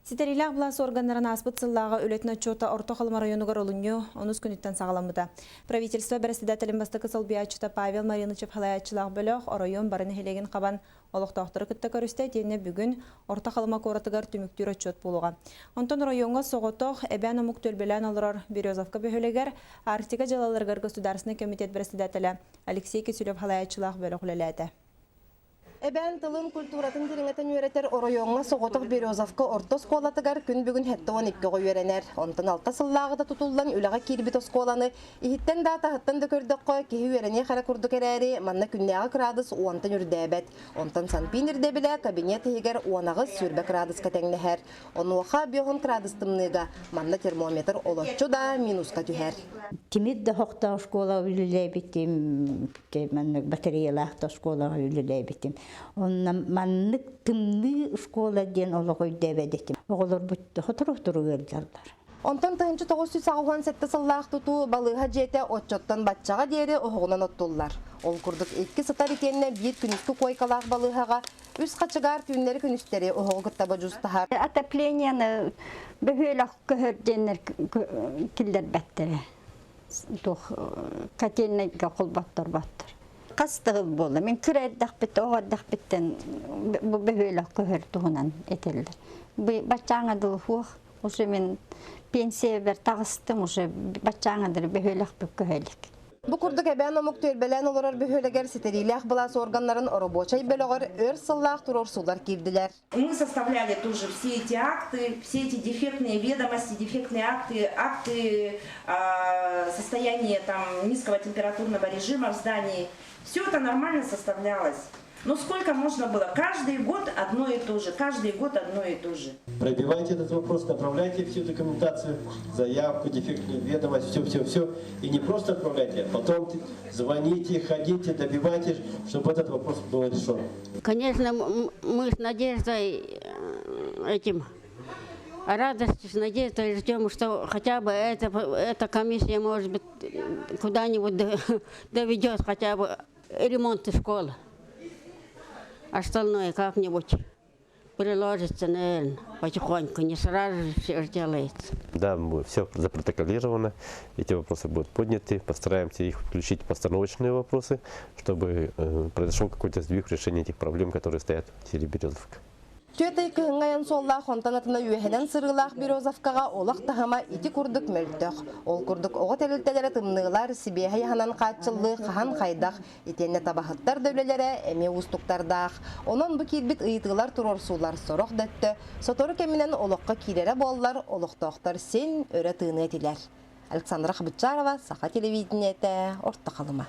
Ситэриилээх былаас органнарын ааспыт сыллааҕы үлэтин отчуота Орто Халыма районугар олунньу онус күнүттэн саҕаламмыта. Правительство бэрэссэдээтэлин бастакы солбуйааччыта Павел Маринычев салайааччылаах бөлөх оройуон бары нэһилиэгин хабан олохтоохтору кытта көрүстэ итиэннэ бүгүн Орто Халыма куоратыгар түмүктүүр отчуот буолуоҕа. Онтон оройуоҥҥа соҕотох эбээн омук түөлбэлээн олорор Березовка бөһүөлэгэр Арктика дьыалаларыгар Государственнай комитет бэрэссэдээтэлэ Алексей Киселев салайааччылаах бөлөх үлэлээтэ. Эбээн тылын культуратын дириҥэтэн үөрэтэр оройуоҥҥа соҕотох Березовка орто оскуолатыгар күн бүгүн 72 оҕо үөрэнэр. Онтон алта сыллааҕыта тутуллан үлэҕэ киирбит оскуоланы иһиттэн да таһыттан да көрдөххө киһи үөрэниэх эрэ курдук эрээри, манна күннээҕи кыраадыс уонтан үрдээбэт. Онтон Санпин ирдэбилэ кабинет иһигэр 18-20 кыраадыска тэҥнэһэр. Онуоха биоһун кыраадыс тымныыга манна термометр олоччу да минуска түһэр. Тимир да хохтоох школа үлэлээбитим, маннык батареялаах да оскуолаҕа үлэлээбитим. Онно маннык тымныы школа диэн олох өйдөөбөт этим. Оҕолорбут сотору-сотору ыалдьаллар. Онтон 1987 сыллаах тутуу балыыһа дьиэтэ оччоттон баччаҕа диэри оһоҕунан оттуллар. Ол курдук икки сытар итиэннэ биир күнүскү куойкалаах балыыһаҕа үс хачыгаар түүннэри-күнүстэри оһоҕу кытта бодьуустаһар. Отоплениены бөһүөлэк көһөр диэннэр киллэрбэттэрэ. Туох котельнайга холботторботтор. Хас да сыл буолла. Мин кыра эрдэхпит, оҕо эрдэхпиттэн бу бөһүөлэк көһөр туһунан этэллэр. Баччааҥа дылы суох. Уже мин пенсиябар таҕыстым, уже баччааҥа дылы бөһүөлэкпит көһө илик. Бу курдук эбээн омук түөлбэлээн олорор бөһүөлэгэр ситэриилээх былаас органнарын оробуочай бөлөҕөр өр сыллаах туруорсуулар киирдилэр. Мы составляли тоже все эти акты, все эти дефектные ведомости, дефектные акты, акты состояния там, низкого температурного режима в здании. Все это нормально составлялось. Но сколько можно было? Каждый год одно и то же, каждый год одно и то же. Пробивайте этот вопрос, направляйте всю документацию, заявку, дефектную ведомость, все-все-все. И не просто отправляйте, а потом звоните, ходите, добивайтесь, чтобы этот вопрос был решен. Конечно, мы с надеждой этим радостью, с надеждой ждем, что хотя бы эта, эта комиссия, может быть, куда-нибудь доведет хотя бы ремонт школы. Остальное как-нибудь приложится, наверное, потихоньку, не сразу же все сделается. Да, все запротоколировано, эти вопросы будут подняты, постараемся их включить в постановочные вопросы, чтобы произошел какой-то сдвиг в решении этих проблем, которые стоят в селе Березовка. Түөтэй кыһыҥҥы айан суоллаах онтон атына үөһэнэн сырыылаах Березовкаҕа олох таһыма ити курдук мөлтөх. Ол курдук оҕо тэрилтэлэрэ тымныылар, сибиэһэй аһынан хааччыллыы хаһан хайдах, итиэннэ табаһыттар да үлэлэрэ эмиэ уустуктардаах. Онон бу киирбит ыйытыылар туруорсуулар сорох да өттө сотору кэминэн олоххо киирэрэ буоллар, олохтоохтор син өрө тыыныа этилэр. Александра Хабычарова, Саха телевидениетэ, Орто Халыма.